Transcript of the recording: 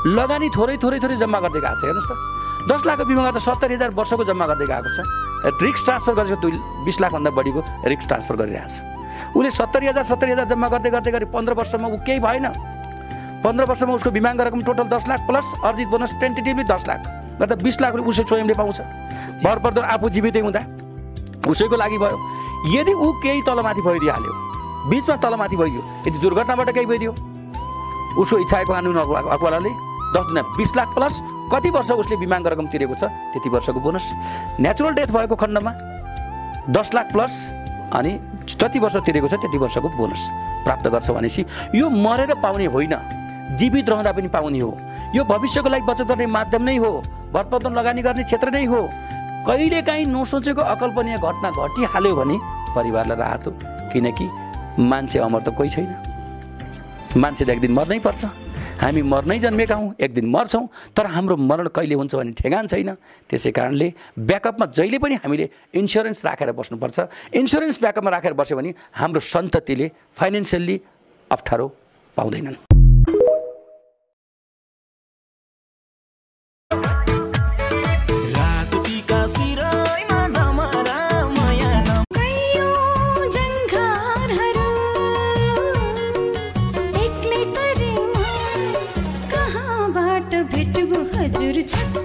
लगानी थोरै जम्मा गर्दै गएको छ। हेर्नुहोस् त 10 लाखको बिमा गर्दा 70,000 वर्षको जम्मा गर्दै गएको छ। रिस्क ट्रान्सफर गरेको 20 लाखभन्दा बढीको रिस्क ट्रान्सफर गरिरहेको छ। उसले 70,000 जम्मा गर्दै 15 वर्षमा ऊ केही भएन। 15 वर्षमा उसको बिमा रकम टोटल 10 लाख प्लस अर्जित बोनस टेन्टेटिभली 10 लाख गर्दा 20 लाख उसले स्वयंले पाउँछ। भरपर्दो आफू जीवितै हुँदा उसैको लागि भयो। यदि ऊ केही तलमाथि भइदिइहाल्यो, बिचमा तलमाथि भइदियो, यदि दुर्घटनाबाट केही भइदियो, उसको इच्छाको कानुन अकुवालाले 10 गुणा 20 लाख प्लस कति वर्ष उसले बिमा रकम तिरेको छ त्यति वर्षको बोनस। नेचुरल डेथ भएको खण्डमा 10 लाख प्लस अनि जति वर्ष तिरेको छ त्यति वर्षको बोनस प्राप्त गर्छ। भनेपछि यो मरेर पाउने होइन, जीवित रहँदा पनि पाउने हो। यो भविष्यको लागि बचत गर्ने माध्यम नै हो, भरपर्दो लगानी गर्ने क्षेत्र नै हो। कहिलेकाहीँ नसोचेको अकल्पनीय घटना घटिहाल्यो भने परिवारलाई राहत हो, किनकि मान्छे अमर त कोही छैन। मान्छे त एक दिन मर्नै पर्छ। हामी मर्नै जन्मेका हौँ, एक दिन मर्छौँ, तर हाम्रो मरण कहिले हुन्छ भन्ने ठेगान छैन। त्यसै कारणले ब्याकअपमा जहिले पनि हामीले इन्स्योरेन्स राखेर बस्नुपर्छ। इन्स्योरेन्स ब्याकअपमा राखेर बस्यो भने हाम्रो सन्ततिले फाइनेन्सियल्ली अप्ठ्यारो पाउँदैनन्। हजुर